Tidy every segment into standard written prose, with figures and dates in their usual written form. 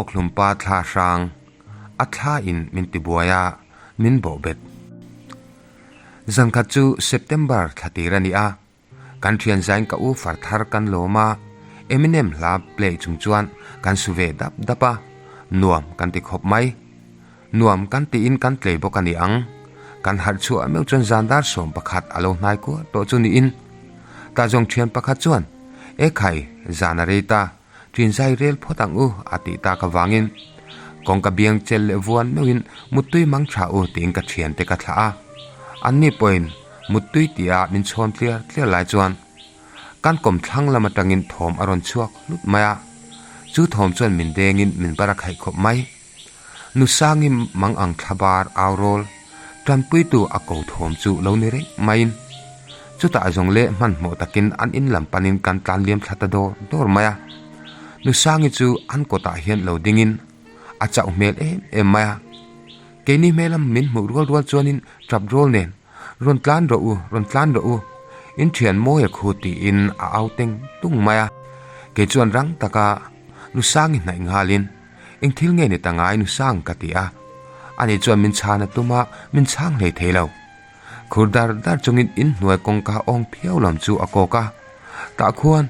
Awkhlumpa thla hrang a thla in min tibuai a, min bawhbet. Zankhat chu September thla tir a ni a, kan thian zain ka u far thar kan lawm a, Eminem hla play chung chuan kan su ve dap dap a, nuam kan ti khawp mai. Nuam kan tiin kan tlei bawk a ni ang. Kan harh chhuah meuh chuan zan dar 11 a lo hnai kuar tawh chu niin. Tah zawng thian pakhat chuan, E khai, zan a rei ta, ṭin zai rel phawt ang u a tih tak avangin kawngka biang chel leh vuan meuhin muttui mang tha u tiin ka thiante ka thlah a. Anni pawhin muttui tia min chhawn tliar tliar lai chuan kan kawmthlang lam atangin thawm a rawn chhuak hlut mai a. Chu thawm chuan min dengin min bar a khaih khawp mai. Nu Sangi mang ang thla bar au rawl tanpuitu a ko thawm chu lo ni reng maiin chutah zawng leh hmanhmawh takin an in lam panin kan tlan liam thla ta dawr dawr mai a. Nu Sangi chu an kawtah hian lo dingin a chauh hmel em em mai a. Keini hmel a min hmuh rual rual chuanin tap rawl nen rawn tlan rawh u, rawn tlan rawh u, in thian mawi a khu tiin a au teng tung mai a. Kei chuan rang taka Nu Sangi hnaih nghalin Eng thil nge ni ta ngai nu sang ka ti a, ani chuan min chhan a tum a, min chhang hlei thei lo. Khur dar dar chungin in hnuai kawngka awng phiau lam chu a kawk a, Tah khuan,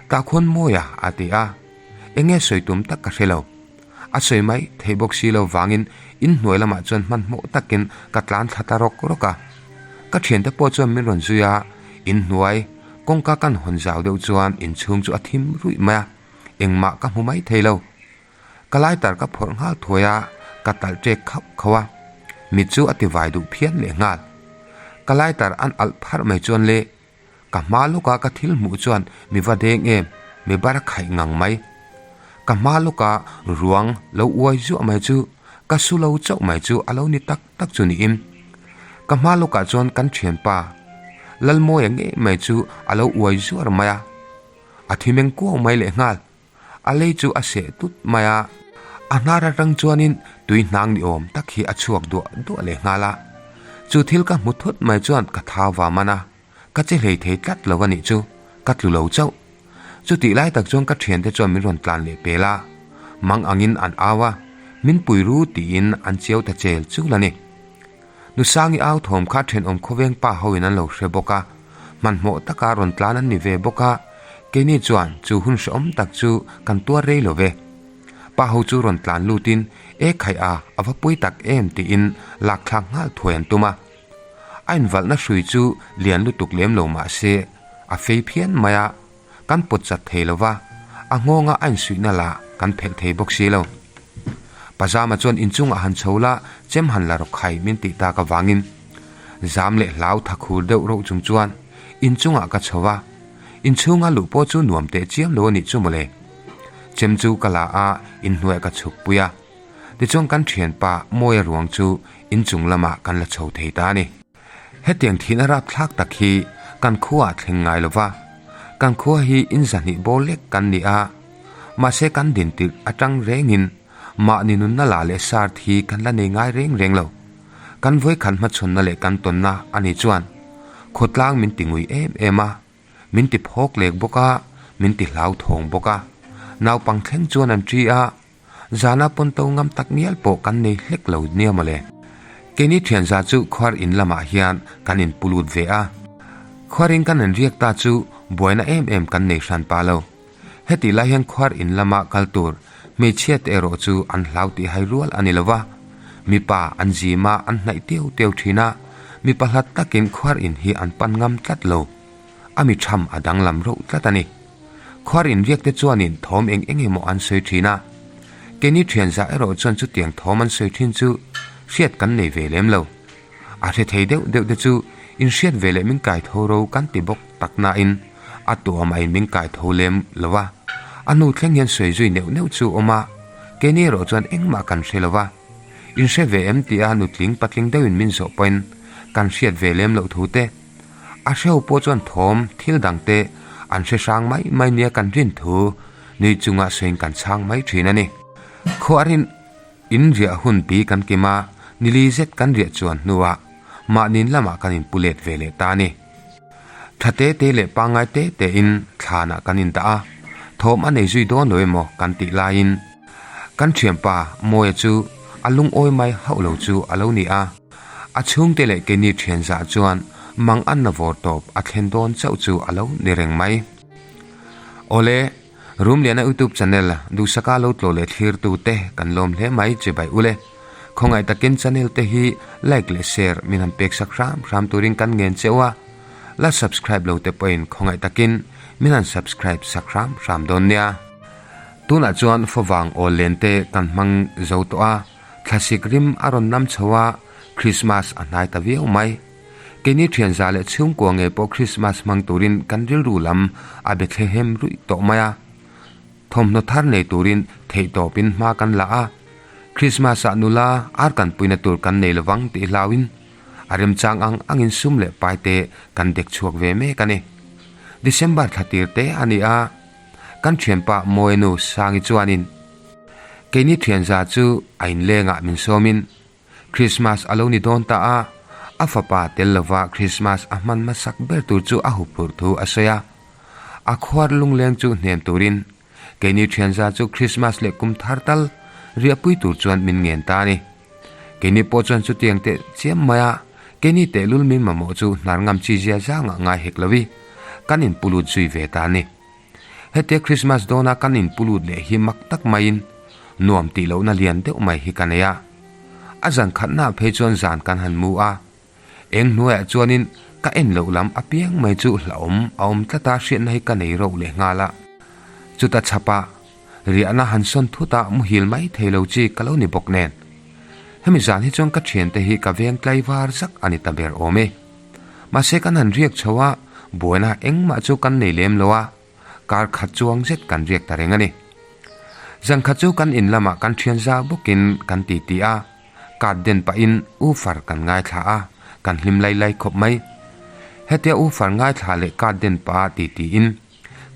tah khuan mawi a, a ti a. Eng nge sawi tum tak ka hre lo. A sawi mai thei bawk si lo vangin in hnuai lamah chuan hmanhmawh takin ka tlan thla ta rawk rawk a. Ka thiante pawh chuan min rawn zui a, in hnuai kawngka kan hawn zau deuh chuan inchhung chu a thim ruih mai a. Engmah ka hmu mai thei lo. Ka lighter ka phawrh nghal thuai a, ka talh ṭek khauh khauh a. Mit chu a ti vai duh phian leh nghal. Ka lighter an alh pharh mai chuan le, ka hma lawka ka thil hmuh chuan mi va deng em, mi bar a khaih ngang mai. Ka hma lawka ruang lo uai zuah mai chu ka su lo chauh mai chu a lo ni tak tak chu niin. Ka hma lawkah chuan kan ṭhianpa Lalmawia ngei mai chu a lo uai zuar mai a. A thi meng kuau mai leh nghal. A lei chu a seh tut mai a. A hnar atang chuanin tui hnang ni awm tak hi a chhuak duah duah leh nghal a. Chu thil ka hmu thut mai chuan ka thau va man a, ka che hlei thei tlat lo a nih chu, ka tlu lo chauh. Chutih lai tak chuan ka thiante chuan min rawn tlan leh pel a, mang angin an au a, min pui ru tiin an chiau ta chel chul a ni. Nusangi au thawm kha thenawm khawveng pa hoin an lo hre bawk a, hmanhmawh taka rawn tlan an ni ve bawk a, keini chuan chu hun hrehawm tak chu kan tuar rei lo ve. Pa ho chu rawn tlan lutin e khaih a, a va pui tak em tiin lak thlak nghal thuai an tum a. A invalhna hrui chu lian lutuk lem lo mah se a fei phian mai a, kan pawt chat thei lo va, a nghawnga a insuihna lah kan phelh thei bawk si lo. Pazama chuan inchungah han chho la, chem han la rawk khai min tih tak avangin zam leh hlau tha khur deuh reuh chung chuan inchungah ka chho va, inchhunga luh pawh chu nuam teh chiam lo a nih chu mawle. Chem chu ka la a, inhnuaiah ka chhuk pui a, tichuan kan thianpa Mawia ruang chu inchung lamah kan la chho thei ta a ni. Hetiang thihna rapthlak tak hi kan khuaah thleng ngai lo va, kan khua hi in zahnih bawr lek kan ni a, mahse kan din tirh atang rengin mahni nunna la leh sar thi kan la nei ngai reng reng lo. Kan vawikhat hmachhawnna leh kan tawnna a ni chuan khawtlang min ti ngui em em a, min ti phawk lek bawk a, min ti hlauthawng bawk a. Naupang thleng chuan an ṭi a, Zana pawn to ngam tak ngial pawh kan nei hlek lo nia mawle. Keini thianza chu khuar in lamah hian kan in pu lut ve a. Khuar in kan an riak ta chu buaina em em kan nei hran pah lo. Hetih lai hian khuar in lama kal tur hmeichhia te erawh chu an hlau tih hai rual a ni lo va. Mipa an zim a an hnaih teu teu thin a, mipa hlat takin khuar in hi an pan ngam tlat lo. A mi tham a danglam reuh tlat a ni. Khuar inriak te chuanin thawm eng eng emaw an sawi thin a, keini thianzah erawh chuan chutiang thawm an sawi thin chu hriat kan nei ve lem lo. A hre thei deuh deuh te chu inhriat ve leh min kai tho ro kan ti bawk tak nain a tuam a in min kai tho lem lo a, a hnu thleng hian sawi zui neuh neuh chu awm a, keini erawh chuan engmah kan hre lo va. Inhre ve em tia nutling patling deuhin min zawh pawhin kan hriat ve lem loh thu te, A hreu pawh chuan thawm thil dang te an hre hrang mai mai nia kan rin thu nui chunga sawiin kan chhang mai thin a ni. Khuarin in riah hun pi kan kim a, nili zet kan riah chuan hnuah mahnin lamah kan inpu let ve leh ta a ni. Tha te te leh pangngai te tein thlanah kan indah a, thawm a nei zui dawn lo emaw kan tih laiin. Kan thianpa Mawia chu a lungawi mai hauh lo chu a lo ni a. A chhungte leh keini thian zah chuan mang anna vawr tawp a thlen dawn chauh chu a lo ni reng mai. Awle, Rumliana YouTube channel duhsaka lo tlawh leh thlirtu te kan lawm hle mai che bai ule. Khawngaih takin channel te hi like leh share min han pek sak hram hram turin kan ngen cheu a, la subscribe lo te pawhin khawngaih takin min han subscribe sak hram hram dawn nia. Tunah chuan favang awl len te kan hmang zo tawh a, thlasik rim a rawn nam chho a, Christmas a hnai ta viau mai. Keini thianza leh chhungkua ngei pawh Christmas hmang turin kan rilru lam a Bethlehem ruih tawh mai a. Thawmhnaw thar nei turin theihtawpin hma kan la a, Christmas-ah nula ar kan puina tur kan nei lovang tih hlauin a remchang ang angin sum leh pai te kan dek chhuak ve mek a ni. December thla tir te a ni a, kan thianpa Mawenu Sangi chuanin keini thianza chu a inlengah min sawmin Christmas a lo ni dawn ta a, a fapa tel lova Christmas a hman hmasak ber tur chu a huphurh thu a sawi a. A khuar lungleng chu hnem turin keini thianza chu Christmas leh kum thar tal riahpui tur chuan min ngen ta a ni. Keini pawh chuan chutiang teh chiam mai a, keini tehlul min mamawh chu hnar ngam chi zia zangah ngai hek lo i, kan inpulut zui ve ta a ni. Hetia Christmas dawna kan inpulut leh hi mak tak maiin nuam tih lohna lian deuh mai hi ka nei a. A zan khatnaah phei chuan zan kan han mu a, eng hnuaiah chuanin ka en loh lam apiang mai chu hlauhawm a awm tlat a hriatna hi ka nei rauh leh nghal a. Chuta chhapah riahna han sawn thut a muhil mai thei lo chi ka lo ni bawk nen. Hemi zan hi chuan ka thiante hi ka veng tlaivar zak a ni ta ber awm e. Mahse kan han riak chho a, buaina engmah chu kan nei lem lo a, kar khat chuang zet kan riak ta reng a ni. Zan khat chu kan in lamah kan thian za bawkin kan ti ti a, card den pahin ufar kan ngaithla a, kan hlim lai lai khawp mai. Hetia ufar ngaithla leh card den pah ti tiin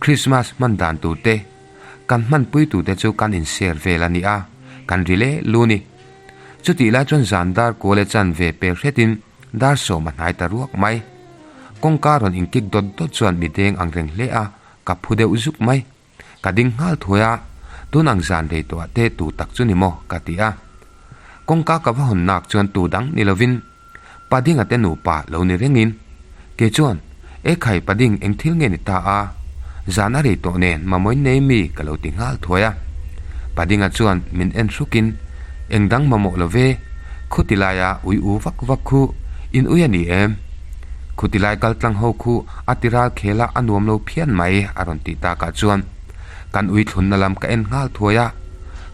Christmas hman dan tur te, kan hmanpui tur te chu kan in share vel a ni a, kan ri le lu ni. Chutih lai chuan zan dar kual e chan ve pel hretin Dar sawm a hnai ta ruak mai. Kawngka rawn inkik dawt dawt chuan mi deng ang reng hle a, ka phu deuh zuk mai. Ka ding nghal thuai a, tun ang zan rei tawh ah te tu tak chu ni maw ka ti a. Kawngka ka va hawn nak chuan tu dang ni lovin Padinga te nupa lo ni rengin kei chuan E khai Pading eng thil nge ni ta a, zan a rei tawh nen mamawin nei mi ka lo ti nghal thuai a. Padinga chuan min en hrukin Eng dang mamawh lo ve, khuti laia ui u vak vak khu in ui a ni em? Khuti lai kal tlang ho khu a ti ral khel a a nuam lo phian mai a rawn tih takah chuan kan ui thlunna lam ka en nghal thuai a,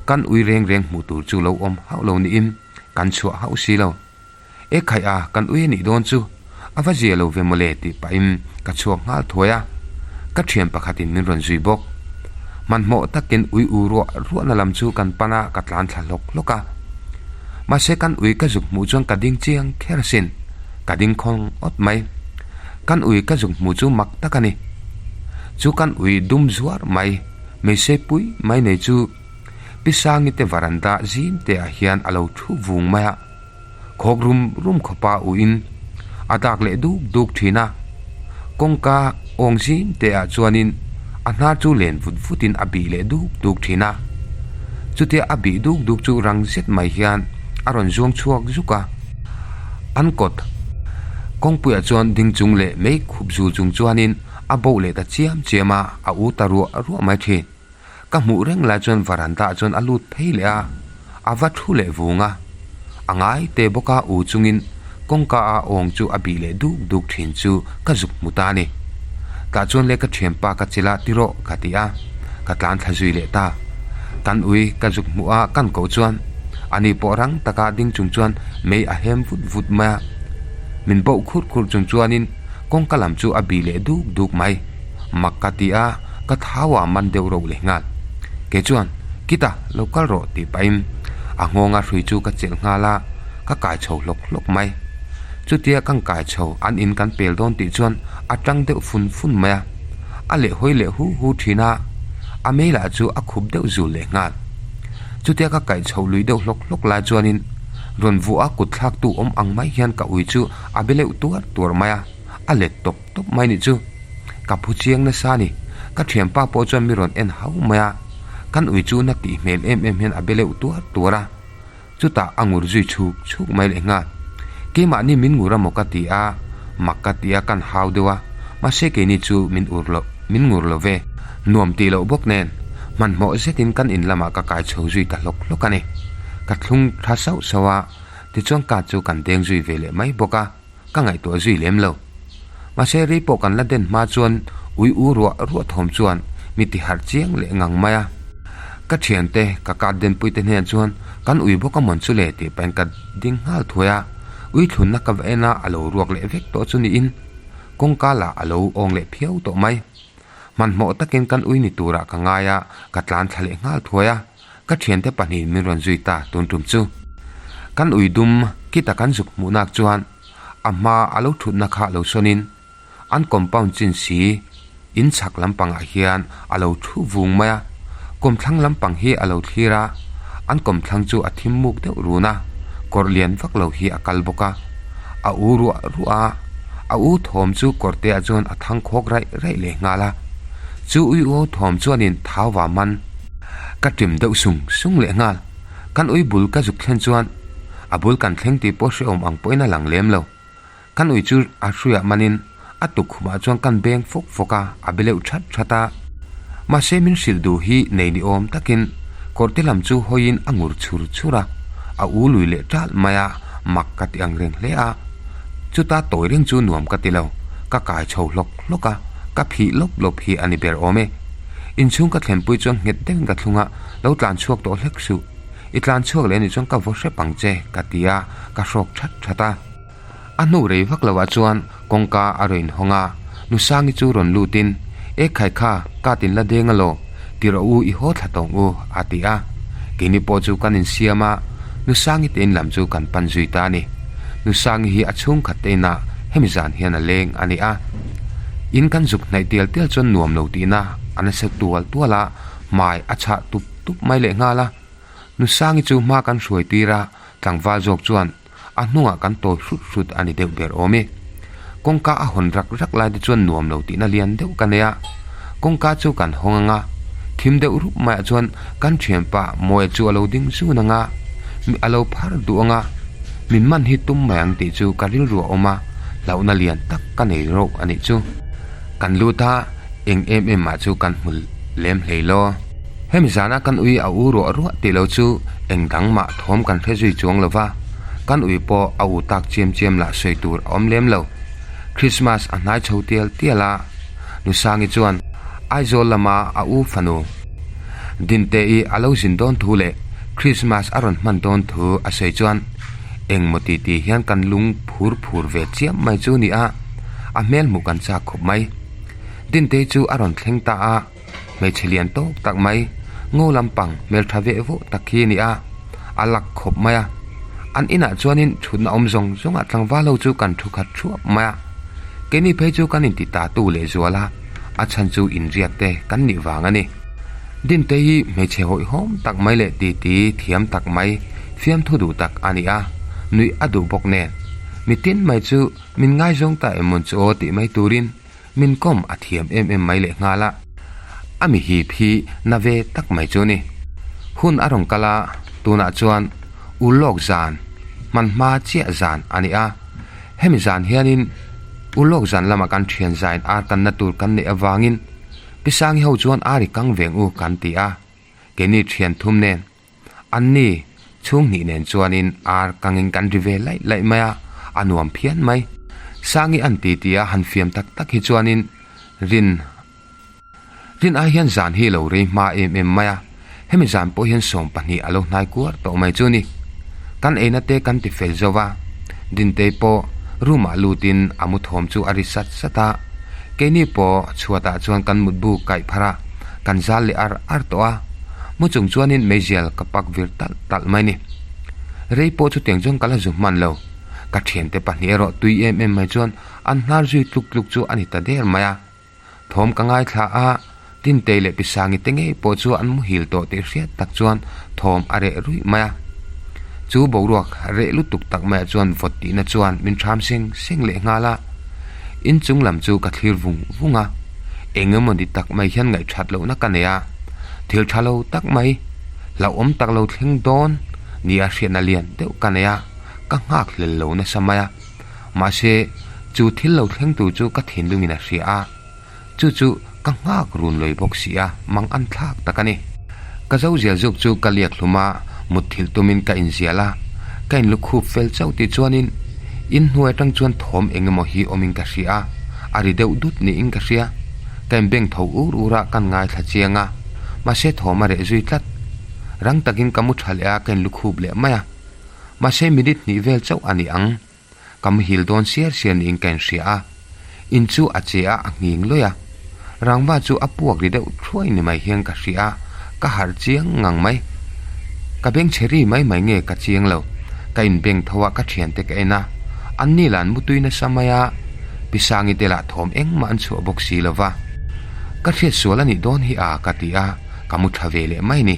kan ui reng reng hmuh tur chu lo awm hauh lo niin kan chhuah hauh si lo. E khaih a, kan ui a nih dawn chu, a va zia lo ve mawle tih pahin ka chhuak nghal thuai a, ka thian pakhatin min rawn zui bawk. Hmanhmawh takin ui u ruah ruahna lam chu kan pan a, ka tlan thla hlawk hlawk a. Mahse kan ui ka zuk hmuh chuan ka ding chiang kher asin, ka ding khawng awt mai. Kan ui ka zuk hmuh chu mak tak a ni. Chu kan ui dum zuar mai, meisei pui mai nei chu Pi Sangi te varanda zim te ah hian a lo thu vung mai a. Khawk rum rum khawpa uin a dak leh duk duk thin a, kawngka awng zim te ah chuanin a hnar chu len vut vutin a bih leh duk duk thin a. Chutia a bih duk duk chu rang zet mai hian a rawn zuang chhuak zuk a. An kawt kawngpuiah chuan ding chung leh mei khup zul chung chuanin a boh leh ta chiam chiam a, a u ta ruah ruah mai thin. Ka hmuh reng lai chuan varanda ah chuan a lut phei leh a, a va thu leh vung a. A ngai te bawk a u chungin kawngka a awng chu a bih leh duk duk thin chu ka zuk hmu ta a ni. Tah chuan le ka thianpa ka chila ti rawh ka ti a, ka tlan thla zui leh ta. Kan ui ka zuk hmuh a kan koh chuan ani pawh rang taka ding chung chuan mei a hem vut vut mai a. Min boh khurh khurh chung chuanin kawngka lam chu a bih leh duk duk mai. Mak ka ti a, ka thau a man deuh rauh leh nghal. Kei chuan, Kita, lo kal rawh tih pahin a nghawnga hrui chu ka chelh nghal a, ka kai chho hlawk hlawk mai. Chutia kan kai chho an in kan pel dawn tih chuan a tang deuh fun fun mai a, a leh hawi leh hu hu thin a, a mei lah chu a khup deuh zul leh nghal. Chutia ka kaih chho lui deuh hlawk hlawk lai chuanin rawn vuah a kut thlaktu awm ang mai hian ka ui chu a be leuh tuar tuar mai a, a let tawp tawp mai nih chu. Ka phu chiang nasa a ni. Ka thianpa pawh chuan mi rawn en hau mai a. Kan ui chu na tih hmel em em hian a be leuh tuar tuar a, chutah a ngur zui chhuk chhuk mai leh nghal. Keimahni min ngur a maw ka ti a, mak ka ti a kan hau deuh a, mahse keini chu min ur lo, min ngur lo ve. Nuam tih loh bawk nen, hmanhmawh zetin kan in lamah ka kai chho zui ta hlawk hlawk a ni. Ka thlung tha sauh sauh a, tichuan ka chu kan deng zui ve leh mai bawk a. Ka ngaihtuah zui lem lo. Mahse rei pawh kan la den hma chuan ui u ruah ruah thawm chuan mi ti harh chiang leh ngang mai a. Ka thiante, ka kat denpui te hnen chuan kan ui bawk a mawn chu le tih pahin ka ding nghal thuai a. Ui thlunna ka va en a, a lo ruak leh vek tawh chu niin kawngka lah a lo awng leh phiau tawh mai. Hmanhmawh takin kan ui ni turah ka ngai a, ka tlan thla leh nghal thuai a. Ka thiante pahnihin min rawn zui ta tun tum chu. Kan ui dum kita kan zuk hmuh nak chuan a hma a lo thutna kha lo sawnin an compound chin si in chhak lampangah hian a lo thu vung mai a, kawmthlang lampang hi a lo thlir a, an kawmthlang chu a thim muk deuh run a, kawrh lian vak lo hi a kal bawk a, a u ruah ruah a, a u thawm chu kawrteah chuan a thang khawk raih raih leh nghal a, chu ui u thawm chuanin thau va man. Ka ṭim deuh sung sung leh nghal. Kan ui bul ka zuk thlen chuan a bul kan thleng tih pawh hrehawm ang pawhin a lang lem lo. Kan ui chu a hruiah manin a tukkhumah chuan kan beng fawk fawk a, a be leuh that that a. Mahse min hrilh duh hi nei ni awm takin kawrte lam chu hawiin a ngur chhur chhur a, a u lui leh ṭalh mai a, mak ka ti ang reng hle a. Chuta tawi reng chu nuam ka ti lo, ka kai chho hlawk hlawk a, ka phih lawp lawp hi a ni ber awm e. Inchhung ka thlenpui chuan nghet deuhin ka thlung a, lo tlan chhuak tawh hlek suh. I tlan chhuak leh anih chuan ka vaw hrep ang che, ka ti a, ka hrawk that that a. A hnu rei vak loah chuan kawngka a rawn inhawng a, Nusangi chu rawn lutin, E khai kha, ka tin la deng alaw, ti rawh u i haw thla tawng u, a ti a. Keini pawh chu kan insiam a, Nusangi te in lam chu kan pan zui ta a ni. Nusangi hi a chhungkhat te inah hemi zan hian a leng a ni a. In kan zuk hnaih tial tial chuan nuam lo tihna a nasa tual tual a, hmai a chhah tup tup mai leh nghal a. Nusangi chu hma kan hruai tir a, tlangval zawk chuan a hnungah kan tawi hrut hrut a ni deuh ber awm e. Kawngka a hawn rak rak lai te chuan nuam lo tihna lian deuh ka nei a, kawngka chu kan hawng ang a, thim deuh rup maiah chuan kan thianpa Mawia chu a lo ding zun ang a, a lo phar duh ang a, min man hi tum mai ang tih chu ka rilru a awm a, hlauhna lian tak ka nei rawk a nih chu. Kan lut a, eng em em mah chu kan hmu lem hlei lo. Hemi zana kan ui a u ruah ruah tih lo chu eng dang mah thawm kan hre zui chuang lo va, kan ui pawh a u tak chiam chiam lah sawi tur a awm lem lo. Christmas a hnai chho tial tial a, Nusangi chuan Aizawl lama a u fanu Dinte-i a lo zin dawn thu leh Christmas a rawn hman dawn thu a sawi chuan engmaw ti ti hian kan lung phur phur ve chiam mai chu ni a, a hmel hmuh kan chak khawp mai. Dintei chu a rawn thleng ta a. Hmeichhe lian tawk tak mai, ngo lampang hmeltha veh vawh tak hi a ni a, a lak khawp mai a. An inah chuanin thutna awm zawng zawngah tlangval ho chu kan thu khat thuap mai a. Keini phei chu kan inti ta tu leh zual a, a chhan chu inriak te kan nih vang a ni. Dinte hi hmeichhe hawihhawm tak mai leh titi thiam tak mai, fiamthu duh tak a ni a, nuih a duh bawk nen. Mitin mai chu min ngaizawng ta em mawn chu aw tih mai turin Min kawm a thiam em em mai leh nghal a, a mi hip hi na ve tak mai chu ni. Hun a rawn kal a, tunah chuan Ulawk zan, hman hma chiah zan a ni a. Hemi zan hianin Ulawk zan lama kan thian zain ar kanna tur kan neih avangin Pisangi ho chuan ar i kang veng u kan ti a, keini thian thum nen An ni, chhung hnih nen chuanin ar kangin kan ri ve laih laih mai a, a nuam phian mai. Sangi an ti ti a han fiam tak tak hi chuanin rin rin ai hian zan hi lo rei hma em em mai a, hemi zan pawh hian 20 a lo hnai kuar tawh mai chu ni. Kan eina te kan ti fel zo va, Dintei pawh room ah lutin a mu thawm chu a ri sat sat a, keini pawh chhuatah chuan kan mutbu kaih pharh a, kan zal leh ar ar tawh a. Mu chung chuanin meizial ka pak vir talh talh mai ni. Rei pawh chutiang chuan ka la zu hman lo. Ka thiante pahnih erawh tui em em mai chuan an hnar zui tluk tluk chu a ni ta der mai a. Thawm ka ngaithla a, Tintei leh Pisangi te ngei pawh chu an muhil tawh tih hriat tak chuan thawm a reh ruih mai a. Chu boruak reh lutuk tak maiah chuan vawt tihna chuan min ṭham seng seng leh nghal a. Inchung lam chu ka thlir vung vung a, eng emaw ni tak mai hian ngaihṭhat lohna ka nei a. Thil tha lo tak mai, hlauhawm tak lo thleng dawn nia hriatna lian deuh ka nei a, ka nghak hlel lo nasa mai a. Mahse, chu thil lo thleng tur chu ka thinlungin a hria a, chu chu ka nghak run lawih bawk si a, mang an thlak tak a ni. Ka zo zial zuk chu ka liak hlum a, mutthilh tumin ka inzial a, ka inlukhup fel chauh tih chuanin inhnuai atang chuan thawm eng emaw hi awmin ka hria a, a ri deuh dut niin ka hria. Ka inbeng tho ur ur a, kan ngaithla chiang a, mahse thawm a reh zui tlat. Rang takin ka mu tha leh a, ka inlukhup leh mai a. Mahse minute hnih vel chauh a ni ang. Ka muhil dawn siar siar niin ka inhria a, in chu a che a, a nghing lawih a. Rangva chu a puak ri deuh thuai ni mai hian ka hria a, ka harh chiang ngang mai. Ka beng chhe ri mai mai nge ka chiang lo. Ka inbeng tho a, ka thiante ka en a, an ni lah an mutui nasa mai a, Pi Sangi te lah thawm engmah an chhuah bawk si lo va. Ka hriat sual a nih dawn hi a ka ti a, ka mu tha ve leh mai ni.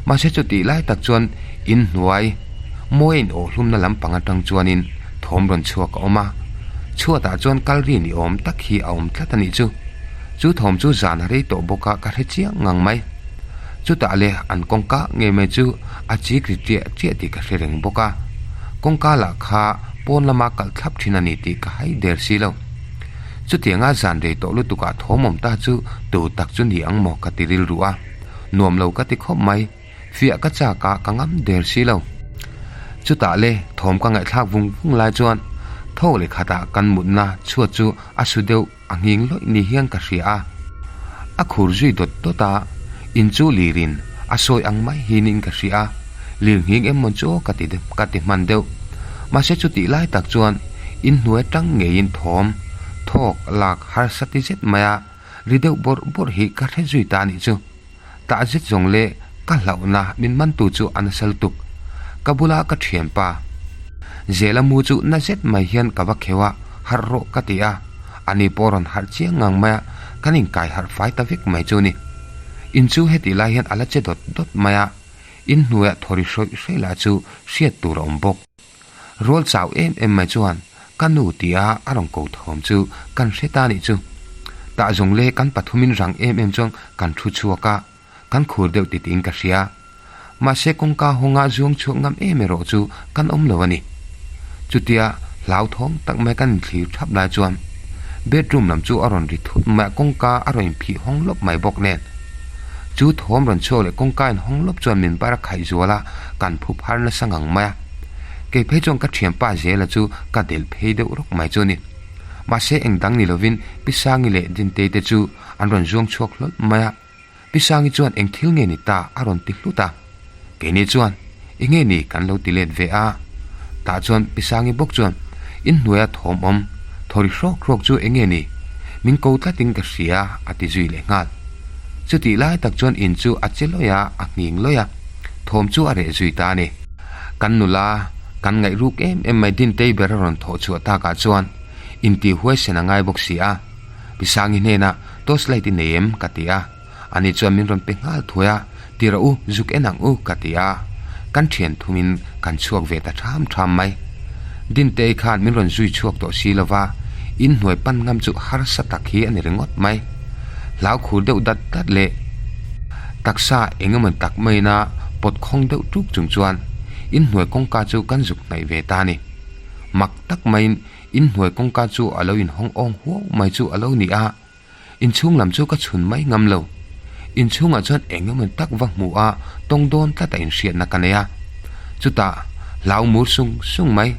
Mahse chutih lai tak chuan inhnuai mawi a in awh hlumna lampang atang chuanin thawm rawn chhuak a awm a, chhuatah chuan kal ri ni awm tak hi a awm tlat a nih chu. Chu thawm chu zan a rei tawh bawk a ka hre chiang ngang mai. Chutah le an kawngka ngei mai chu a chik ri ṭiah ṭiah tih ka hre reng bawk a, kawngka lah kha pawn lama kalh thlap ṭhin a ni tih ka hai der si lo. Chutianga zan rei tawh lutukah thawm awm ta chu tu tak chu ni ang maw ka ti rilru a, nuam lo ka ti khawp mai. Fiah ka chak a, ka ngam der si lo. Chutah le thawm ka ngaihthlak vung vung lai chuan tho leh khatah kan mutna chhuat chu a su deuh a nghing lawih ni hian ka hria a. A khur zui dawt dawt a, in chu lirin a sawi ang mai hinin ka hria a, lir nghing em mawn chu aw ka ti ka ti hman deuh. Mahse chutih lai tak chuan inhnuai tang ngeiin thawm thawk lak harsa ti zet mai a, Ri deuh bawrh bawrh hi ka hre zui ta anih chu. Tah zet zawng leh ka hlauhna min mantu chu a nasa lutuk. Ka bula ka thianpa Zela mu chu na zet mai hian ka va kheuh a, harh rawh ka ti a. Ani pawh rawn harh chiang ngang mai a, kan inkai harh fai ta vek mai chu ni. In chu hetih lai hian a la che dawt dawt mai a, inhnuaiah thaw ri hrawih hrawih lah chu hriat tur a awm bawk. Rual chau em em mai chuan ka nu tia a rawn ko thawm chu kan hre ta nih chu. Tah zawng le kan pathumin rang em em chuan kan thu chhuak a, kan khur deuh ti tiin ka hria. Mahse kawngka hawnga zuang chhuak ngam em erawh chu kan awm lo a ni. Chutia hlauthawng tak mai kan inthlir thap lai chuan bedroom lam chu a rawn ri thut mai a, kawngka a rawn inphih hawng lawp mai bawk nen. Chu thawm rawn chhuak leh kawngka in hawng lawp chuan min bar a khaih zual a, kan phu phar nasa ngang mai a. Kei phei chuan ka thianpa Zela chu ka delh phei deuh rawk mai chu a ni. Mahse eng dang ni lovin Pi Sangi leh Dintei te chu an rawn zuang chhuak hlawlh mai a. Pi Sangi chuan eng thil nge ni ta a rawn ti hlut a. Keini chuan eng nge ni kan lo ti let ve a. Tah chuan Pi Sangi bawk chuan inhnuaia thawm awm thaw ri hrawk hrawk chu eng nge ni min ko tlatin ka hria a ti zui leh nghal. Chutih lai tak chuan in chu a che lawih a, a nghing lawih a. Thawm chu a reh zui ta a ni. Kan nula, kan ngaih ruk em em mai Dintei ber a rawn thawh chhuah takah chuan intih huaisen a ngai bawk si a. Pi Sangi hnenah torchlight i nei em? ka ti a. Ani chuan min rawn pe nghal thuai a, Ti rawh u, zuk en ang u, ka ti a. Kan thian thumin kan chhuak ve ta tham tham mai. Dintei khan min rawn zui chhuak tawh si lova, inhnuai pan ngam chu harsa tak hi a ni ringawt mai. Hlau khur deuh dat dat leh taksa eng emaw tak maina pawt khawng deuh tuk chung chuan inhnuai kawngka chu kan zuk hnaih ve ta a ni. Mak tak maiin inhnuai kawngka chu a lo inhawng awng huau mai chu a lo ni a, inchhung lam chu ka chhun mai ngam lo. Inchhungah chuan eng emaw tak va hmu a tawng dawn tlat a inhriatna ka nei a. Chutah hlau mur sung sung mai,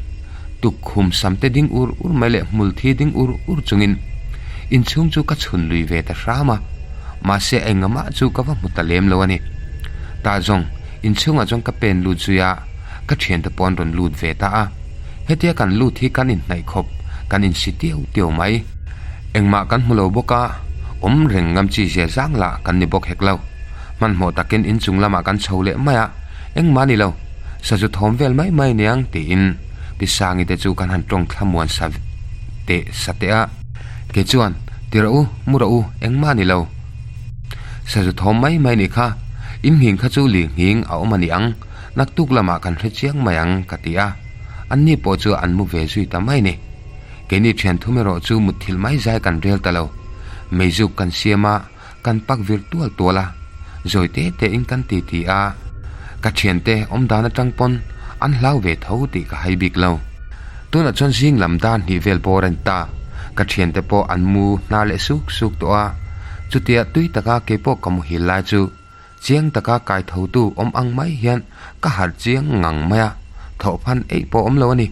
tukkhum samte ding ur ur mai leh hmul thi ding ur ur chungin inchhung chu ka chhun lui ve ta hram a, mahse engamah chu ka va hmu ta lem lo a ni. Tah zawng inchhungah chuan ka pen lut zui a, ka thiante pawh an rawn lut ve ta a. Hetia kan lut hi kan inhnaih khawp, kan insi tiau tiau mai. Engmah kan hmu lo bawk a, awm reng ngam chi zia zang lah kan ni bawk hek lo. Hmanhmawh takin inchung lamah kan chho leh mai a, engmah ni lo, sazu thawm vel mai mai aniang tiin Pi Sangi te chu kan han tawng thlamuan sa teh sa teh a. Kei chuan, Ti rawh u, mu rawh u, engmah ni lo. Sazu thawm mai mai nih kha, in nghing kha chu lir nghing a awm a ni ang, naktuk lamah kan hre chiang mai ang ka ti a. Anni pawh chu an mu ve zui ta mai ni. Keini thian thum erawh chu mutthilh mai zai kan rel ta lo. Meizuk kan siam a, kan pak vir tual tual a. Zawi te te in kan ti ti a, ka thiante awm dan atang pawn an hlau ve tho tih ka hai bik lo. Tunah chuan zing lam dar hnih vel bawr a ni ta, ka thiante pawh an mu hnar leh suk suk tawh a, chutia tui taka keipawh ka muhil lai chu Chiang taka kai thotu awm ang mai hian ka harh chiang ngang mai a, thawhphan eih pawh awm lo a ni.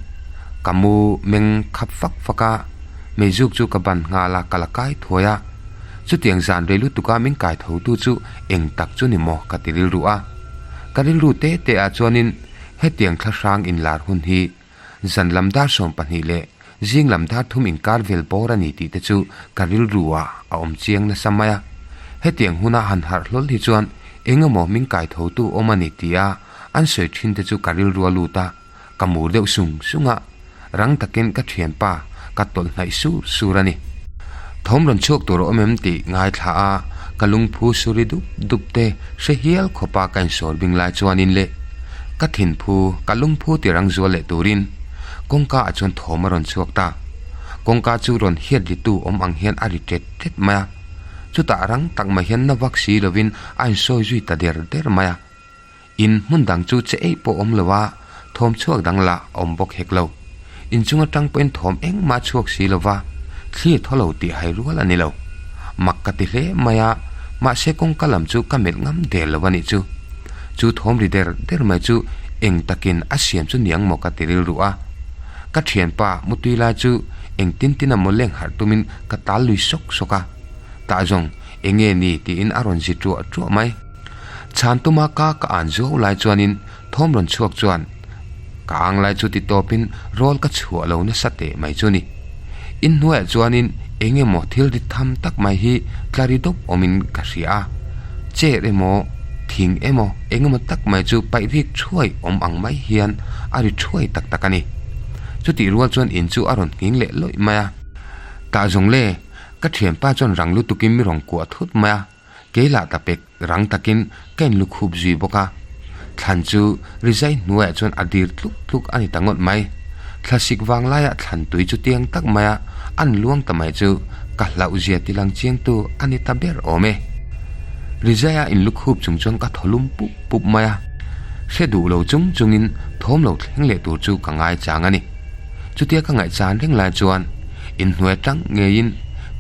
Ka mu meng khap fak fak a, meizuk chu ka ban nghal a, ka la kai thuai a. Chutiang zan rei lutuka min kai thotu chu eng tak chu ni maw ka ti rilru a. Ka rilru te te ah chuanin hetiang thlahrang inlar hun hi Zan lam dar 12 leh zing lam dar thum inkar vel bawr a ni tih te chu ka rilru ah a awm chiang nasa mai a. Hetiang huna han harh hlawl hi chuan eng emaw min kai thotu awm a ni tia an sawi thin te chu ka rilru a lut a, ka mur deuh sung sung a, rang takin ka thianpa ka tawlh hnaih sur sur a ni. Thawm rawn chhuak tur a awm em tih ngaithla a, ka lungphu suri dup dup te hre hial khawpa ka insawr bing lai chuanin le ka thinphu ka lungphu ti rang zual leh turin kawngka ah chuan thawm a rawn chhuak ta. Kawngka chu rawn hiat ritu awm ang hian a ri tet tet mai a, chutah rang tak mai hian na vak si lovin a insawi zui ta der der mai a. In hmun dang chu che eih pawh awm lo a, thawm chhuak dang lah a awm bawk hek lo. In chung atang pawhin thawm engmah chhuak si lo va, thlir thaw lo tih hai rual a ni lo. Mak ka ti hle mai a, mahse kawngka lam chu ka melh ngam der lo a nih chu. Chu thawm ri der der mai chu eng takin a siam chu niang maw ka ti rilru a. Ka thianpa mutui lai chu eng tin tin a maw leng harh tumin ka tal lui sawk sawk a. Tah zawng eng nge ni tiin a rawn zi ṭuah ṭuah mai. Chhan tuma ka ka an zuau lai chuanin thawm rawn chhuak chuan ka ang lai chu ti tawpin rawl ka chhuah lo nasa teh mai chu ni. Inhnuaiah chuanin eng emaw thil ri tham tak mai hi tla ri dawp awmin ka hria a, chair emaw thing emaw eng emaw tak mai chu paih rik thuai awm ang mai hian a ri thuai tak tak a ni. Chutih rual chuan in chu a rawn nghing leh lawih mai a. Tah zawng le, ka thianpa chuan rang lutukin mi rawn kuah thut mai a. Kei lah ta pek rang takin ka in lukhup zui bawk a. Thlan chu rizai hnuaiah chuan a dir tluk tluk a ni ta ngawt mai. Thlasik vang laiah thlan tui chu tiang tak maia an luang ta mai chu ka hlauh zia ti lang chiangtu a ni ta ber awm e. Rizaia in lukhup chung chuan ka thaw lum pup pup mai a. Hre duh lo chung chungin thawm lo thleng leh tur chu ka ngai chang a ni. Chutia ka ngaihchan reng lai chuan inhnuai tlang ngeiin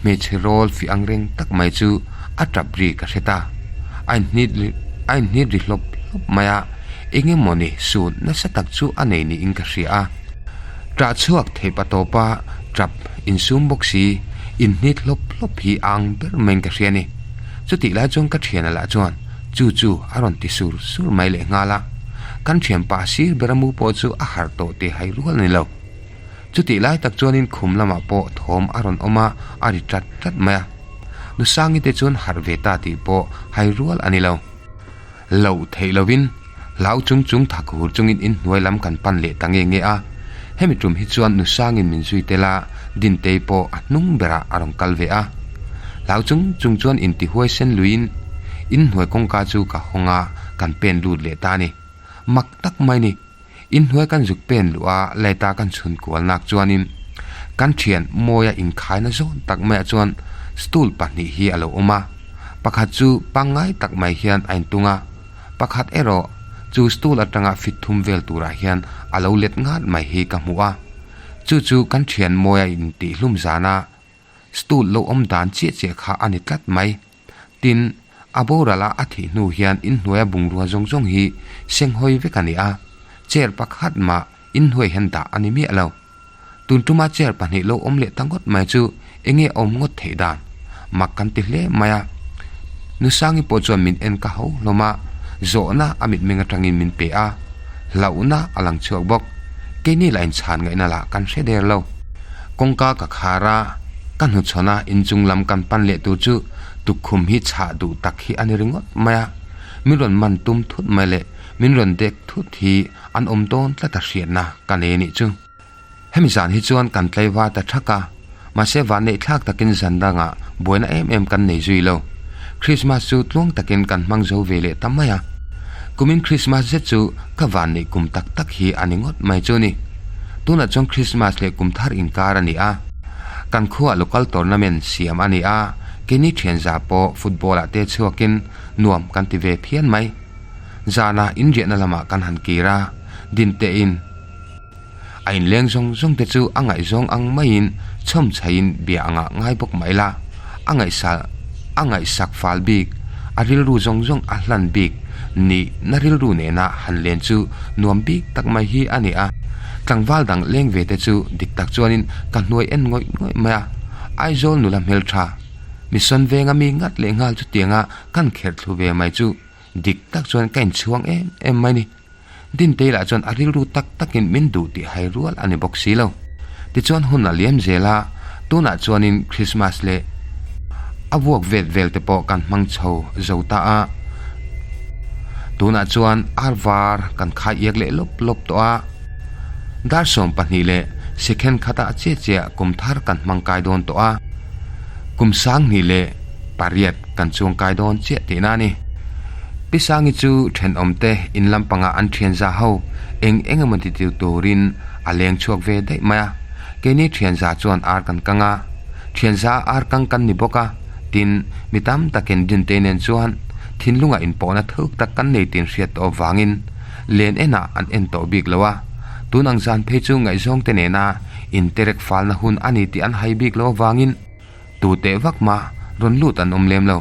hmeichhe rawl fih ang reng tak mai chu a tap ri ka hre ta. A inhnit a inhnit ri hlawp hlawp mai a, eng emawni sut nasa tak chu a nei niin ka hria a. Ṭah chhuak theih pa tawpa tap insum bawk si inhnit hlawp hlawp hi a ang ber maiin ka hria a ni. Chutih lai chuan ka thiana lah chuan chu chu a rawn ti sur sur mai leh nghal a. Kan thianpa sir bera mu pawh chu a harh tawh tih hai rual a ni lo. Chutih lai tak chuanin khum lamah pawh thawm a rawn awm a, a ri tat tat mai a. Nusangi te chuan harh ve ta tih pawh hai rual a ni lo. Loh theih lovin hlau chung chung thak hur chungin inhnuai lam kan pan leh ta nge nge a. Hemi tum hi chuan Nusangin min zui tel a, Dintei pawh a hnung berah a rawn kal ve a. Hlau chung chung chuan intihuai sen luiin inhnuai kawngka chu ka hawng a, kan pen lut leh ta a ni. Mak tak mai ni. Inhnuai kan zuk pen luh a, light-a kan chhun kual nak chuanin kan thian mawia inkhaina zawn tak maiah chuan stool pahnih hi a lo awm a. Pakhat chu pangngai tak mai hian a intung a, pakhat erawh chu stool atanga fit thum vel turah hian a lo let ngat mai hi ka hmu a. Chu chu kan thian mawia intihhlum zana Stool lo awm dan chiah chiah kha a ni tlat mai. Tin, a boral a a thih hnu hian inhnuaia bungrua zawng zawng hi senghawi vek a ni a, chair pakhat mah inhnuai hian dah a ni miah lo. Tun tuma chair pahnih lo awm leh ta ngawt mai chu enge awm ngawt theih dan? Mak kan ti hle mai a. Nusangi pawh chuan min en ka ho hlawm a, zawhna a mitmeng atangin min pe a, hlauhna a lang chhuak bawk. Keini lah inchhan ngaihna lah kan hre der lo. Kawngka ka khar a, ka hnuchhawn a, inchung lam kan pan leh tur chu tukkhum hi chhah duh tak hi a ni ringawt mai a, min rawn man tum thut mai leh min rawn dek thut hi an awm dawn tlat a hriatna ka nei a nih chu. Hemi zan hi chuan kan tlaivar ta thak a, mahse vanneih thlak takin zan dangah buaina em em kan nei zui lo. Krismas chu tluang takin kan hmang zo ve leh ta mai a. Kumin Krismas zet chu ka vanneih kum tak tak hi a ni ngawt mai chu ni. Tunah chuan Krismas leh kum thar inkar a ni a. Kan khuaah local tournament siam a ni a, Keini thianza pawh football ah te chhuakin nuam kan ti ve phian mai. Zana inriahna lamah kan han kir a, Dintein a inleng zawng zawng te chu a ngaihzawng ang maiin chhawm chhaiin bia angah ngai bawk mah ila, a ngaihsa a ngaihsak fal bik, a rilru zawng zawng a hlan bik nih na rilru nena han len chu nuam bik tak mai hi a ni a. Tlangval dang leng ve te chu dik tak chuanin ka hnuai en ngawih ngawih mai a, Aizawl nula hmeltha, Mission venga mi ngat leh nghal chutianga kan kherh thlu ve mai chu dik tak chuan ka inchhuang em em mai ni. Dintei lah chuan a rilru tak takin min duh tih hai rual a ni bawk si lo. Tichuan hun a liam zel a, tunah chuanin Christmas leh a vuak vet vel te pawh kan hmang chho zo ta a. Tunah chuan ar var kan khai iak leh lawp lawp tawh a. Dar 12 leh second khatah chiah chiah kum thar kan hmang kai dawn tawh a. Kum 2008 kan chuang kai dawn chiah tihna a ni. Pi Sangi chu thenawmte in lampangah an thian za ho eng eng emaw ti tiu turin a leng chhuak ve daih mai a. Keini thian za chuan ar kan kang a, thian za ar kang kan ni bawk a, tin mi tam takin Dintei nen chuan thinlungah inpawhna thuk tak kan nei tin hriat tawh avangin len enah an en tawh bik lo a. Tun ang zan phei chu ngaihzawngte nena interek falna hun a ni tih an hai bik lo avangin, Tu teh vak mah rawn lut an awm lem lo.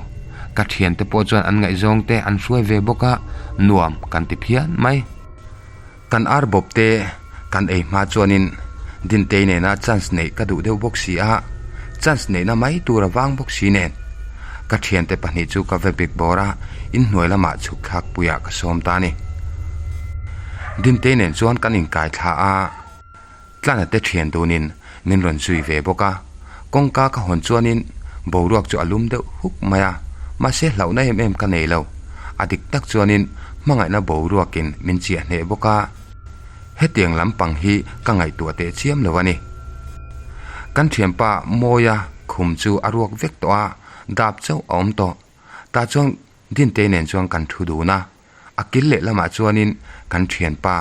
Ka thiante pawh chuan an ngaihzawng te an hruai ve bawk a, nuam kan ti phian mai. Kan ar bawp te kan ei hma chuanin Dintei nena chance neih ka duh deuh bawk si a, chance neihna mai tur a vang bawk si nen. Ka thiante pahnih chu ka ve bik bawr a, inhnuai lamah chhuk thlak puiah ka sawm ta a ni. Dintei nen chuan kan inkai thla a. Tlana te thian dunin min rawn zui ve bawk a, kawngka ka hawn chuanin boruak chu a lum deuh huk mai a, mahse hlauhna em em ka nei lo. A dik tak chuanin hmangaihna boruakin min chiah hneh bawk a, hetiang lampang hi ka ngaihtuah teh chiam lo a ni. Kan thianpa Mawia khum chu a ruak vek tawh a, dap chauh a awm tawh. Tah chuan Dintei nen chuan kan thu dun a. A kil leh lamah chuanin kan thianpa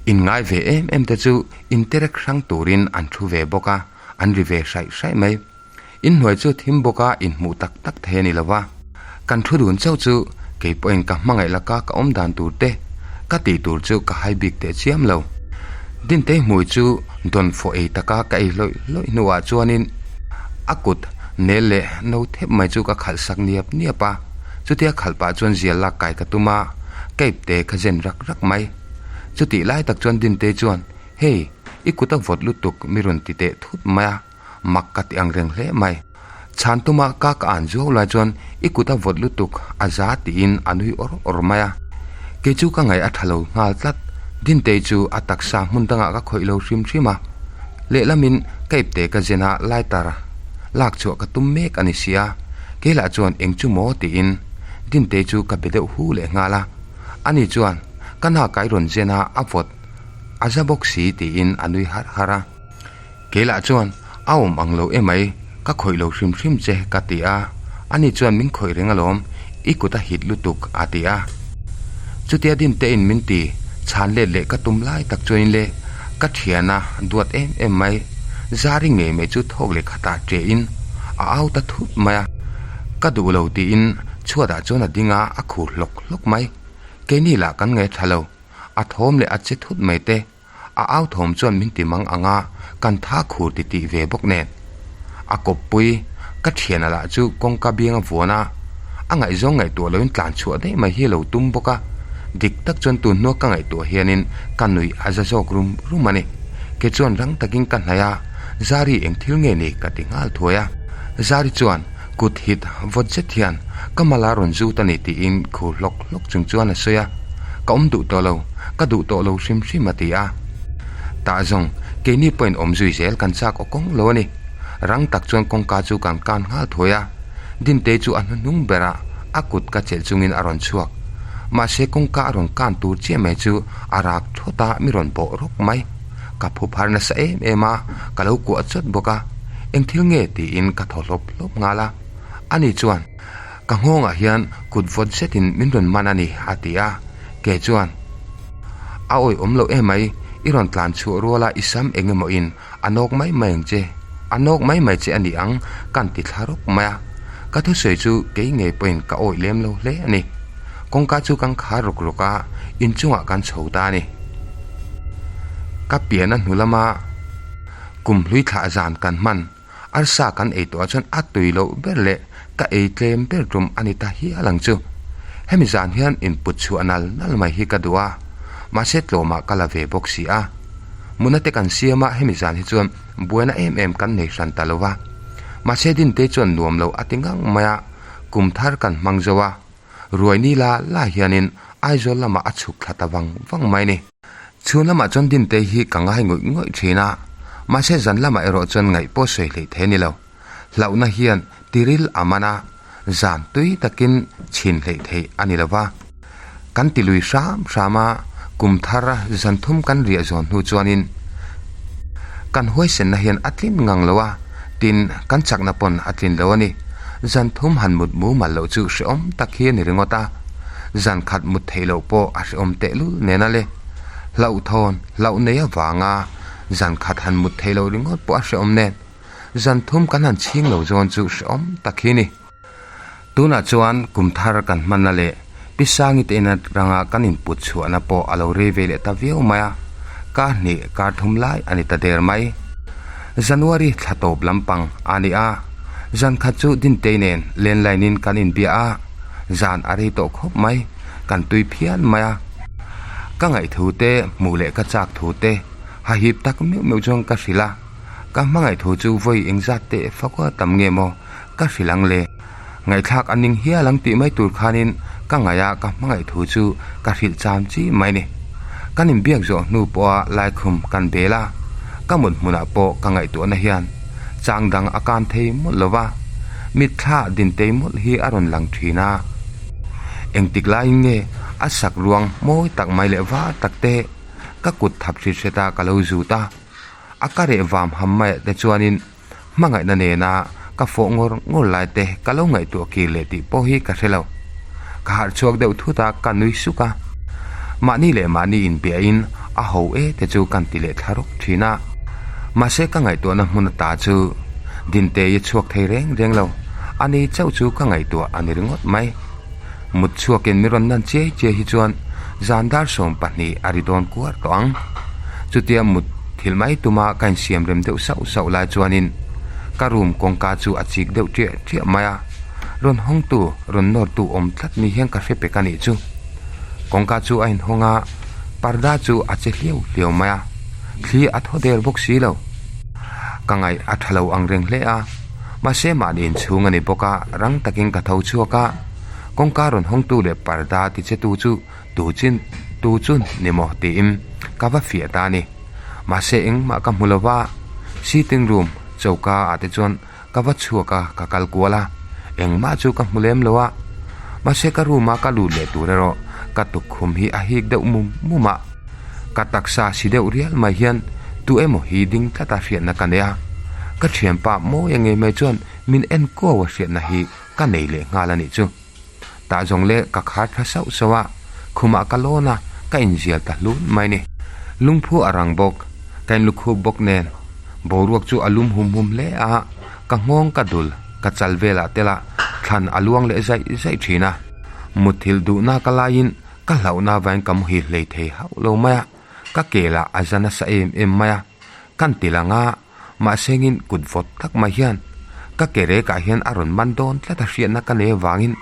inngai ve em em te chu interek hrang turin an thu ve bawk a, an ri ve hraih hraih mai. Inhnuai chu thim bawka inhmuh tak tak thei a ni lo va. Kan thu dun chauh chu kei pawhin ka hmangaih laka ka awm dan tur te ka tih tur chu ka hai bik teh chiam lo. Dintei hmui chu dawnfawh ei taka ka ei hlawih hlawih hnuah chuanin a kut nel leh no thep mai chu ka khalh sak niap niap a. Chutia khalh pah chuan zial lak kai ka tum a, ka ipte ka zen rak rak mai. Chutih lai tak chuan Dintei chuan, Hei, i kut a vawt lutuk mi rawn ti teh thut mai a, mak ka ti ang reng hle mai. Chhan tuma ka ka an zuau lai chuan i kut a vawt lutuk a za tiin a nui awr awr mai a. Kei chu ka ngaih a tha lo nghal tlat. Dintei chu a taksa hmun dangah ka khawih lo hrim hrim a. Lehlamin ka ipte ka zen a lighter lak chhuah ka tum mek a ni si a. Keilah chuan eng chu maw tiin Dintei chu ka be deuh hu leh nghal a. Ani chuan, Ka hna kai rawn zen a, a vawt a za bawk si tiin a nui harh harh a. Keilah chuan, A awm ang lo emai, ka khawih lo hrim hrim che ka ti a. Ani chuan min khawih reng alawm, i kut a hit lutuk a ti a. Chutia Dinteiin min ti chhan let leh ka tum lai tak chuanin le ka thian a duat em em mai. Zari ngei mai chu thawk leh khatah ṭehin a au ta thut mai a. Ka duh lo tiin chhuatah chuan a ding a, a khur hlawk hlawk mai. Keini lah kan ngaih tha lo. A thawm leh a che thut mai te. A au thawm chuan min ti mang ang a, kan tha khur ti tih ve bawk nen. A kawppui, ka thiana lah chu kawngka biang a vuan a, a ngaihzawng ngaihtuah loin tlan chhuah daih mai hi a lo tum bawk a. Dik tak chuan tun hnua ka ngaihtuah hianin ka nuih a za zawk rum rum a ni. Ke chuan rang takin ka hnaih a, Zari eng thil nge ni ka ti nghal thuai a. Zari chuan kut hit vawt zet hian ka mala rawn zut a ni tiin khur hlawk hlawk chung chuan a sawi a. Ka awm duh tawh lo, ka duh tawh lo hrim hrim a ti a. Tah zawng keini pawhin awm zui zel kan chak aw kawng lo a ni. Rang tak chuan kawngka chu kan kan nghal thuai a. Dintei chu a hnuhnung berah a kut ka chelh chungin a rawn chhuak. Mahse kawngka a rawn kan tur chiah mai chu a rak thawt a mi rawn bawh rawk mai. Ka phu phar nasa em em a, ka lo kuah chawt bawk a. Eng thil nge tiin ka thaw hlawp hlawp nghal a. Ani chuan, Ka nghawngah hian kut vawt zetin min rawn man a ni a ti a. Ke chuan, A awihawm loh emai, i rawn tlan chhuah ruala i sam eng emaw in A nawk mai mai ang che, a nawk mai mai che a ni ang, kan ti thla rawk mai a. Ka thusawi chu kei ngei pawhin ka awih lem lo hle a ni. Kawngka chu kan khar ruk ruk a, inchungah kan chho ta a ni. Ka pian a hnu lama kum hlui thlah zan kan hman. Arsa kan ei tawhah chuan a tui loh ber leh ka ei tlem ber tum a ni ta hial ang chu. Hemi zan hian input chhuah nal nal mai hi ka duh a, mahse tlawmah ka la ve bawk si a. Muna te kan siam a, hemi zan hi chuan buaina em em kan nei hran ta lo va. Mahse Dintei chuan nuam lo a ti ngang mai a, kum thar kan hmang zo a. Ruai ni la la hianin Aizawl lamah a chhuk thla ta vang vang mai a ni. Chhun lamah chuan Dintei hi ka ngai ngawih ngawih thin a, mahse zan lamah erawh chuan ngaih pawh sawi hleih thei a ni lo. Hlauhna hian tiril a man a, zan tui takin chhin hleih theih a ni lo va. Kan ti lui hram hram a, kum thar zan thum kan riah zawn hnu chuanin kan huaisenna hian a tlin ngang lo a, tin kan chakna pawn a tlin lo a ni. Zan thum han mut mumal loh chu hrehawm tak hi a ni ringawt a. Zan khat mut theih loh pawh a hrehawm tehlul nen a le. Hlauhthawn, hlauh nei avanga zan khat han mut theih loh ringawt pawh a hrehawm nen. Zan thum kan han chhing lo zawn chu hrehawm tak hi ni. Tunah chuan kum thar kan hmanna leh Pi Sangi te in atanga kan input chhuahna pawh a lo rei ve leh ta viau mai a, kar hnih kar thum lai a ni ta der mai. January thla tawp lampang a ni a, zan khat chu Dintei nen landline in kan inbia a, Zan a rei tawh khawp mai, kan tui phian mai a. Ka ngaih thu te, hmuh leh ka chak thu te, ha hip tak meuh meuh chuan ka hrilh a. Ka hmangaih thu chu vawi engzat teh fakua tam nge maw ka hrilh ang le. Ngaihthlak a ning hial ang tih mai tur khanin ka ngaih a ka hmangaih thu chu ka hrilh cham chi mai ni. Kan inbiak zawh hnu pawha laikhum kan bel a, ka mut hmunah pawh ka ngaihtuahna hian chang dang a kan thei mawlh lo va, mitthla dintei mawlh hi a rawn lang thin a. Engtik laiin nge a sak ruang mawi tak mai leh var tak te ka kut thap hrit hret a ka lo zut a, a ka reh vam ham maiah te chuanin Hmangaihna nena ka fawh ngawr ngawr lai te ka lo ngaihtuah kir leh tih pawh hi ka hre lo. Ka harh chhuak deuh thut a, ka nui suk a. Mahni leh mahni inbiahin a ho e te chu kan ti leh thla rawk thin a. Mahse ka ngaihtuahna hmun ata chu Dintei a chhuak thei reng reng lo. Ani chauh chu ka ngaihtuah a ni ringawt mai. Mut chhuakin mi rawn nan chiai chiai hi chuan zan dar 20 a ri dawn kuar tawh ang. Chutia mut thil mai tuma ka insiam rem deuh sauh sauh lai chuanin ka room kawngka chu a chik deuh ṭiah ṭiah mai a, rawn hawngtu, rawn nawrtu awm tlat ni hian ka hre pek a nih chu. Kawngka chu a inhawng a, parda chu a che hliau hliau mai a, thli a thaw der bawk si lo. Ka ngaih a ṭha lo ang reng hle a, mahse mahni inchhung a ni bawk a, rang takin ka tho chhuak a, kawngka rawn hawngtu leh parda tichetu chu tu chin tu chu ni maw tiin ka va fiah ta a ni. Mahse engmah ka hmu lo va, sitting room choka ah te chuan ka va chhuak a, ka kal kual a, engmah chu ka hmu lem lo a. Mahse ka room a ka lut leh tur erawh ka tukkhum hi a hik deuh mum mum a, ka taksa si deuh rial mai hian tu emaw hi ding tlat a hriatna ka nei a, ka thianpa mawi a ngei mai chuan min en kuau a hriatna hi ka nei leh nghal a nih chu. Tah zawng leh ka khar tha sauh sauh a, khumah ka lawn a, ka inzial ta hlun mai ni. Lungphu a rang bawk, ka inlukhup bawk nen. Boruak chu a lum hum hum hle a, ka nghawng ka dul, ka chal velah tela thlan a luang leh zaih zaih thin a. Mutthilh duhna ka laiin ka hlauhna avain ka muhil hlei thei hauh lo mai a, ka kelah a za nasa em em mai a, kan ti lang a, Mahsengin kut vawt tak mai hian ka ke rekah hian a rawn man dawn tlat a hriatna ka nei avangin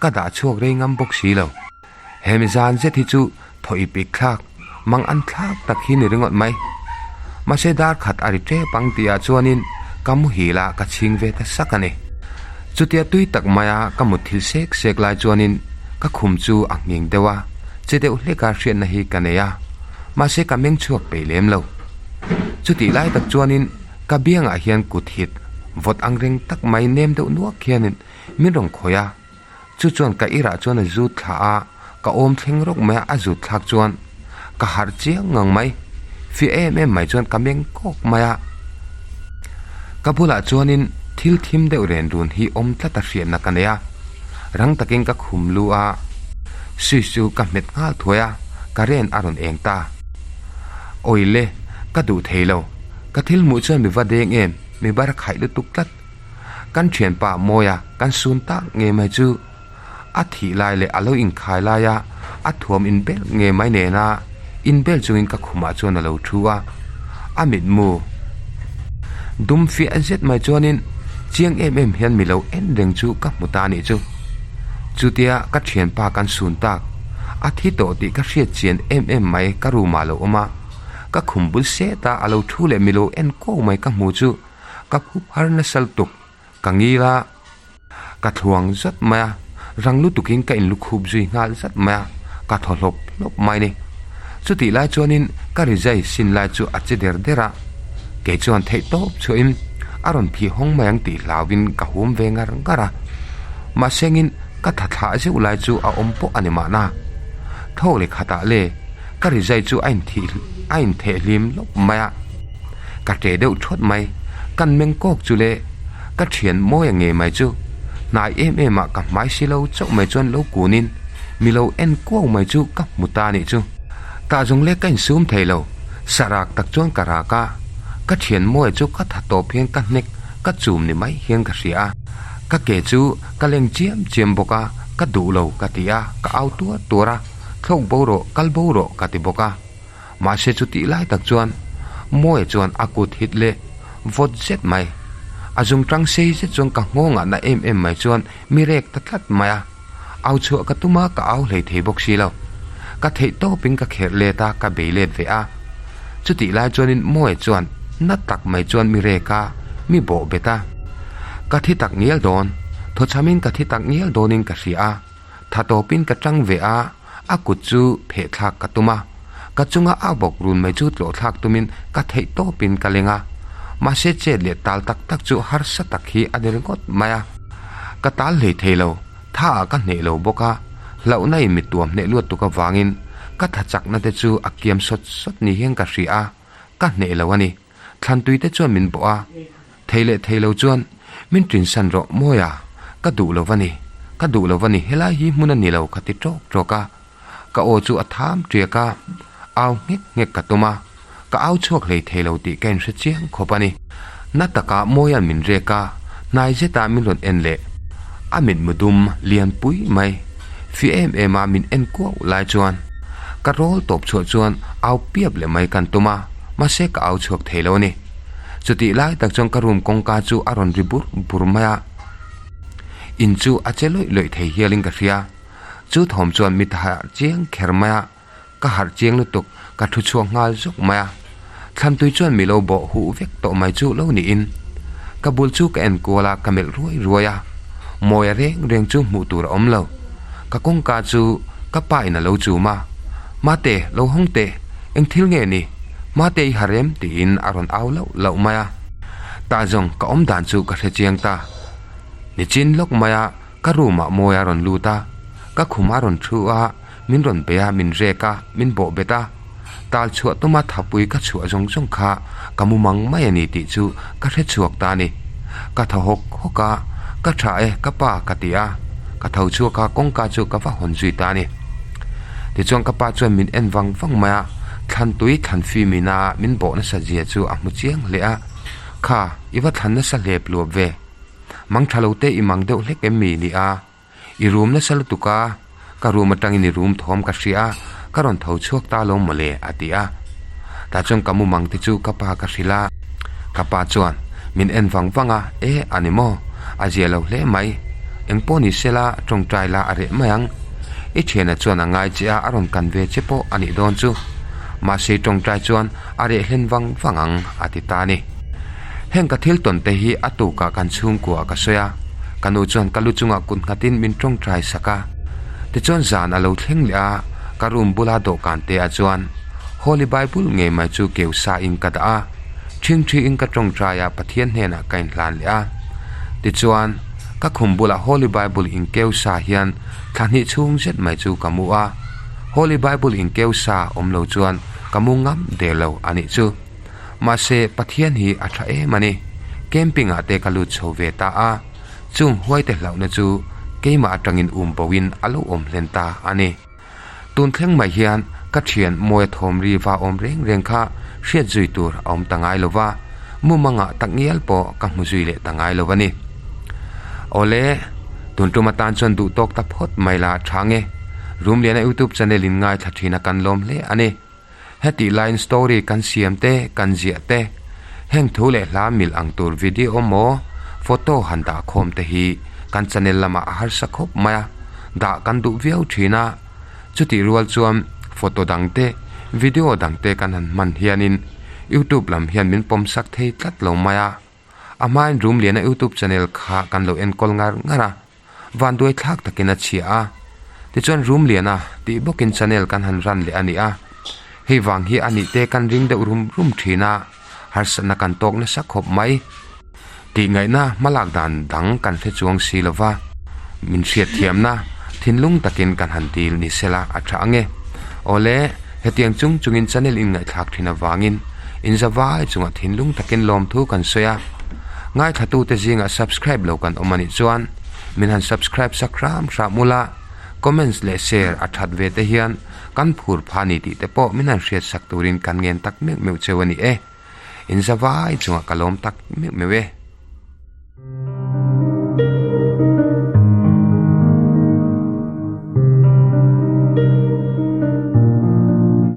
ka dah chhuak rei ngam bawk si lo. Hemi zan zet hi chu thaw ip ik thlak, mang an thlak tak hi ni ringawt mai. Mahse dar khat a ri tep ang tihah chuanin ka muhil a ka chhing ve ta sak a ni. Chutia tui tak maia ka mutthil sek sek lai chuanin ka khum chu a nghing deuh a, che deuh hleka hriatna hi ka nei a, mahse ka meng chhuak peih lem lo. Chutih lai tak chuanin ka biangah hian kut hit vawt ang reng tak mai nem deuh nuak hianin min rawn khawih a, chu chuan ka irah chuan a zut thla a, ka awm thleng rawk mai a, a zut thlak chuan ka harh chiang ngang mai, fiah em em mai chuan ka meng kawk mai a. Ka bulah chuanin thil thim deuh ren run hi awm tlat a hriatna ka nei a, rang takin ka khum lu a, switch chu ka hmet nghal thuai a, current a rawn eng ta. Awile, ka duh thei lo. Ka thil hmuh chuan mi va deng em, mi bar khaih lutuk tlat. Kan thianpa Mawia kan sun tak ngei mai chu a thih lai leh a lo inkhai laia a thuam inbel ngei mai nena inbel chungin ka khumah chuan a lo thu a, a mitmu dum fiah zet mai chuanin chiang em em hian mi lo en reng chu ka hmu ta anih chu. Chutia ka thianpa kan sun tak, a thi tawh tih ka hriat chian em em mai ka room ah lo awm a, ka khum bul set a a lo thu leh mi lo en ko mai ka hmu chu ka phup har nasa lutuk, ka ngil a, ka thluang zat mai a, rang lutukin ka inlukhup zui nghal zat mai a, ka thaw hlawp hlawp mai ni. Chutih lai chuanin ka rizai sin lai chu a che der der a, kei chuan theih tawp chhuahin a rawn phih hawng mai ang tih hlauhin ka hum ve ngar ngar a, mahsengin ka tha thlah zeuh lai chu a awm pawh a ni mahna. Thawk leh khatah le ka rizai chu a inthih a intheh hlim lawp mai a, ka ṭe deuh ṭhawt mai, kan meng kawk chu le. Ka thian mawi a ngei mai chu hnai em em ah ka hmai si lo chauh mai chuan lo kunin mi lo en kuau mai chu ka hmu ta nih chu. Tah zawng leh ka insum thei lo, sarak tak chuan ka rak a, ka thian mawi chu ka tha tawp hian ka hnek ka chum ni mai hian ka hria a, ka ke chu ka leng chiam chiam bawk a, ka duh lo ka ti a, ka au tuar tuar a, thlawk bo rawh kal bo rawh ka ti bawk a. Mahse chutih lai tak chuan Mawia chuan a kut hit leh vawt zet mai. A zung tang sei zet chuan ka nghawngah na em em mai chuan mi rek ta tlat mai a. Au chhuah ka tum a, ka au hlei thei bawk si lo. Ka theih tawpin ka kherh let a, ka bei let ve a. Chutih lai chuanin Mawia chuan na tak mai chuan mi rek a, mi bawh bet a. Ka thi tak ngial dawn, thawchhamin ka thi tak ngial dawnin ka hria a. Tha tawpin ka tang ve a, a kut chu pheh thlak ka tum a. Ka chunga a bawk run mai chu tlawh thlak tumin ka theih tawpin ka leng a. Mahse chet leh tal tak tak chu harsa tak hi a ni ringawt mai a. Ka tal hlei thei lo, tha ah ka hneh lo bawk a, hlauhna in mittuam hneh luat tuk avangin ka tha chakna te chu a kiam sawt sawt ni hian ka hria a, ka hneh lo a ni. Thlantui te chuan min bawh a, thei leh thei lo chuan min ṭinsan rawh mawi a, ka duh lo va ni, ka duh lo va ni, helai hi hmun a ni lo ka ti ṭawk ṭawk a, ka aw chu a tham ṭiak a, au nghek nghek ka tum a, ka au chhuak hlei thei lo tih ka inhre chiang khawp a ni. Na takah Mawia'n min rek a, hnai zetah min rawn en leh. A mitmu dum lian pui mai, fi em em a min en kuau lai chuan ka rawl tawp chhuah chuan au piap leh mai kan tum a, mahse ka au chhuak thei lo a ni. Chutih lai tak chuan ka room kawngka chu a rawn ri bur bur mai a, in chu a che lawih lawih thei hialin ka hria. Chu thawm chuan mi ta harh chiang kher mai a, ka harh chiang lutuk ka thu chhuak nghal zawk mai a. Thlantui chuan mi lo bawh huh vek tawh mai chu lo niin ka bul chu ka en kual a, ka melh ruai ruai a, Mawia reng reng chu hmuh tur a awm lo. Ka kawngka chu ka pa in a lo chum a, Mate, lo hawng teh, eng thil nge ni? Mate i harh em? tiin a rawn au lauh lauh mai a. Tah zawng ka awm dan chu ka hre chiang ta. Nichin lawk mai a, ka room ah Mawia a rawn lut a, ka khum a rawn thu a, min rawn bei a, min rek a, min bawh bet a. Tal chhuah tuma thapui ka chhuah zawng zawng kha ka mu mang mai a ni tih chu ka hre chhuak ta a ni. Ka thaw hawk hawk a, ka tha e ka pa ka ti a, ka tho chhuak a kawngka chu ka va hawn zui ta a ni. Tichuan ka pa chuan min en vang vang mai a, thlan tui thlan fim ina min bawh nasa zia chu a hmu chiang hle a, Kha, i va thlan nasa hlep luap ve. Mang tha lo te i mang deuh hlek em mi ni a? I room nasa lutuk a, ka room atangin i room thawm ka hria a, ka rawn tho chhuak ta lo mawle a ti a. Tah chuan ka mumang te chu ka pa ka hrilh a, ka pa chuan min en vang vang a, E a ni maw? A zia lo hle mai. Eng pawh ni sela tawngtai la a reh mai ang. I thiana chuan a ngai che a, a rawn kan ve che pawh a nih dawn chu. Mahse i tawngtai chuan a reh hlen vang vang ang a ti ta a ni. Heng ka thil tawn te hi a tukah kan chhungkua ka sawi a, ka nu chuan ka lu chungah kut nghatin min tawngtai sak a. Tichuan zan a lo thleng leh a, ka room bula dawhkan te ah chuan Holy Bible ngei mai chu keu sa in ka dah a, ṭhingṭhi in ka tawngtai a Pathian hnenah ka inhlan leh a. Tichuan ka khum bulah Holy Bible in keu sa hian thla hnih chhung zet mai chu ka mu a, Holy Bible in keu sa awm lo chuan ka mu ngam der lo a nih chu. Mahse, Pathian hi a tha em a ni. Camping ah te ka lut chho ve ta a, chung huaite hlauhna chu keimah atangin um boin a lo awm hlen ta a ni. Tun thleng mai hian ka thian Mawia thawmri va awm reng reng kha hriat zui tur a awm ta ngai lo va, mumangah tak ngial pawh ka hmu zui leh ta ngai lo a ni. Awle, tun tum atan chuan duh tawk ta phawt mai la tha nge. Rumliana YouTube channel in ngaithla thin a kan lawm hle a ni. Hetih laiin story kan siam te, kan ziah te, heng thu leh hla mil ang tur video maw, photo han dah khawm te hi kan channel lamah a harsa khawp mai a, dah kan duh viau thin a. Chutih rual chuan photo dang te, video dang te kan han hman hianin YouTube lam hian min pawm sak thei tlat lo mai a. A hmain Rumliana YouTube channel kha kan lo enkawl ngar ngar a. Vanduai thlak takin a chhia a. Tichuan Rumliana tih bawkin channel kan han ran leh a ni a. Hei vang hi a nih te kan ring deuh rum rum thin a, harsatna kan tawk nasa khawp mai. Tih ngaihna hmalak dan dang kan hre chuang si lo va, min hriatthiamna thinlung takin kan han dil ni sela a tha ang e. Awle, hetiang chung chungin channel inngaihthlak thin avangin inzavai chungah thinlung takin lawmthu kan sawi a. Ngaithlatute zingah subscribe lo kan awm a nih chuan min han subscribe sak hram hram ula, comments leh share a that ve te hian kan phur pha ni tih te pawh min han hriat sak turin kan ngen tak meuh meuh cheu a ni e. Inzavai chungah ka lawm tak meuh meuh e.